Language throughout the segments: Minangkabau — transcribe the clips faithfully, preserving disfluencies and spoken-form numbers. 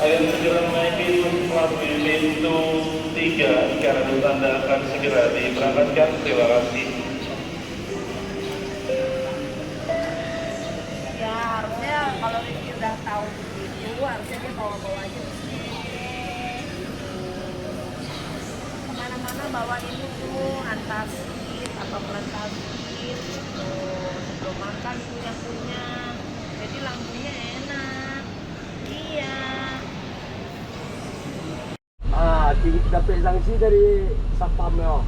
Segera menaiki plat pintu tiga, karena tanda akan segera diberangkatkan. Terima kasih. Ya, harusnya kalau Ricky udah tahu begitu, harusnya dia bawa-bawa aja di sini. Kemana-mana bawa ini tuh, antasit, apa, pelan antasit, gitu. Sebelum makan punya-punya. Jadi lampunya enak. Iya. Ah, ti-, dapek sanksi dari satpam yo.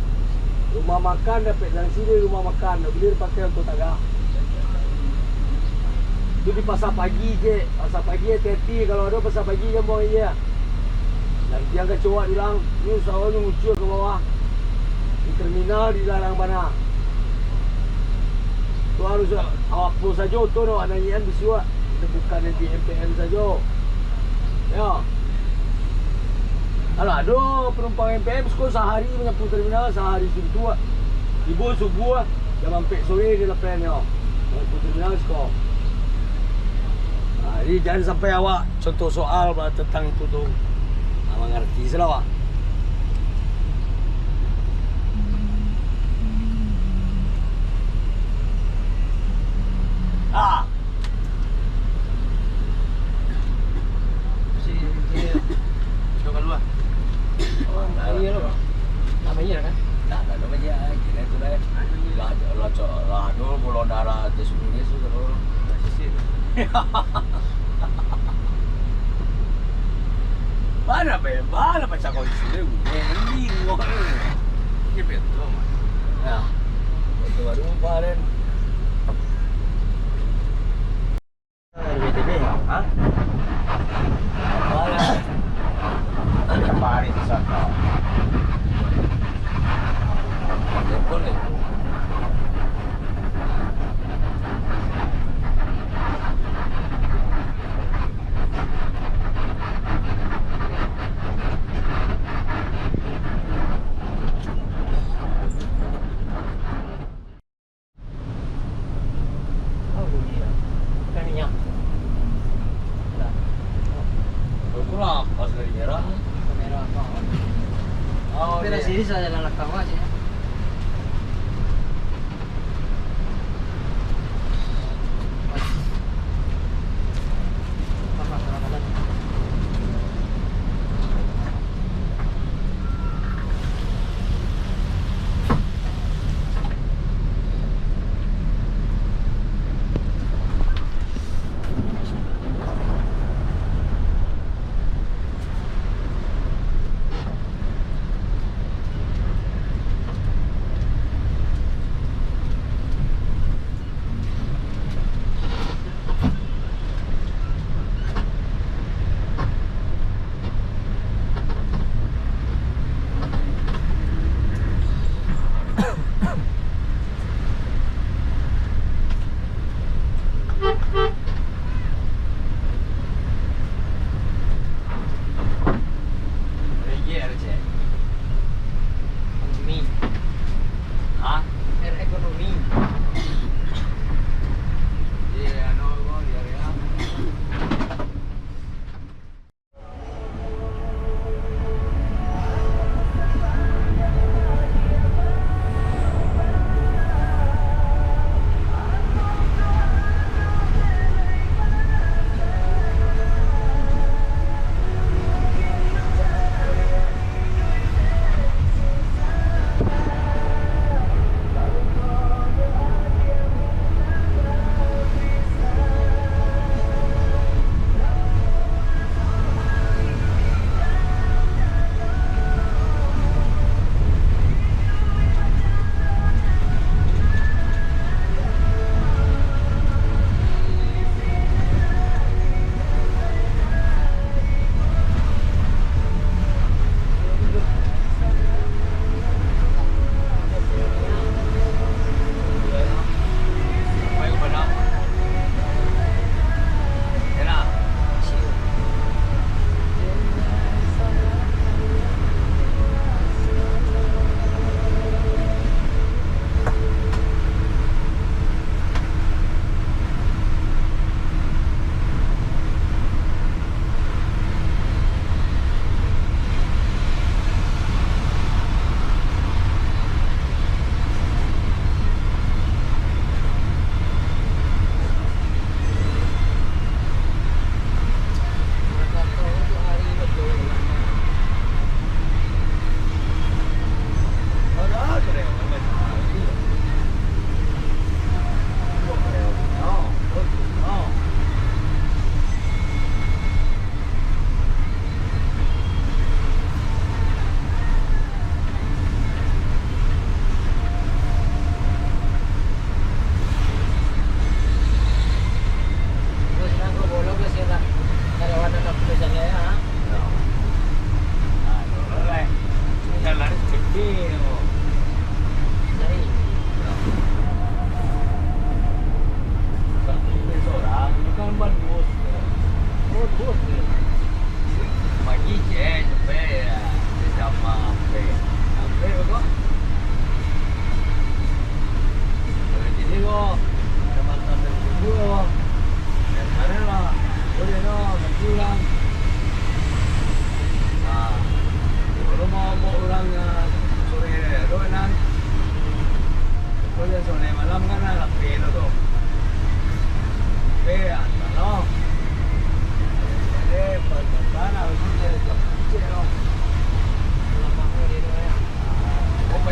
Rumah makan dapek sanksi dari rumah makan, dak buliah dipakai untuak tagak. Tu di pasar pagi je, pasar pagi hati-hati, kalau ado pasar pagi jan buang aia. Nanti ang kacowak diulang, ni usaho ni ngucur ka bawah. Di terminal dilarang bana. Tu harus awak pulo sajo tu, awak naiakan bisuak. Itu bukan di M P M sajo. Yo. Alah, ado penumpang M P M siko sahari manyapu terminal, sahari suntuak. Tibo subuah, jam ampek sore di lapangan yo. Manyapu terminal siko. Nah, jadi jan sampai awak contoh soal ba-, tentang itu tu. Nah, mangarati salah awak. Ah. Sudah keluar. Oh, iya lo, Bang. Nama iya kan? Tak, tak ada aja. Kira itu lah. Lah, lah, cok, lah, dulu belum ada tes unis tu, dulu. Mana, Bang? Mana pacah kau di sini? Bingung. Ini betul, Mas. Ya. Itu baru kemarin. Hah? Kemarin di sana. Telepon, eh. Oh, bunyi ya. Bukan minyak. Dah. Bagus lah, pas dari merah. Merah apa? Oh, merah iya. Sini saya dalam lakang aja ya.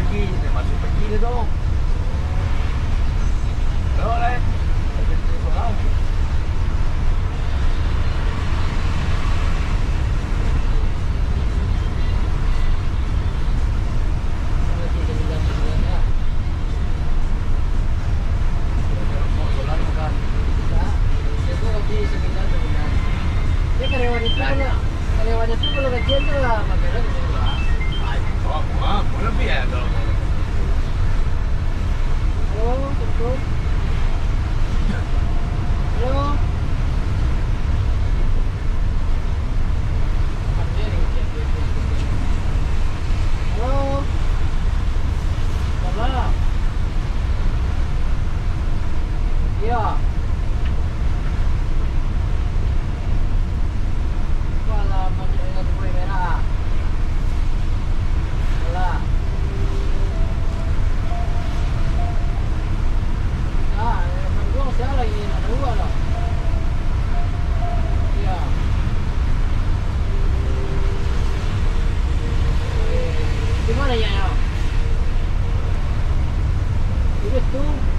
Peti, dia masuk peti dia tu. Tahu lah, eh. Dia karyawan itu kalau, karyawan itu kalau gajian tu lah, makan lah. Ai, oh, oh, oh, lebih ya kalau. Halo, assalamualaikum. Halo. Halo. Salam. Iyo. Alah, masuk dengan kuih merah. Alah. Ah, yang manggung siapa lagi? Nak tahu lah. Iya. Eh, di mana ya? Itu tu.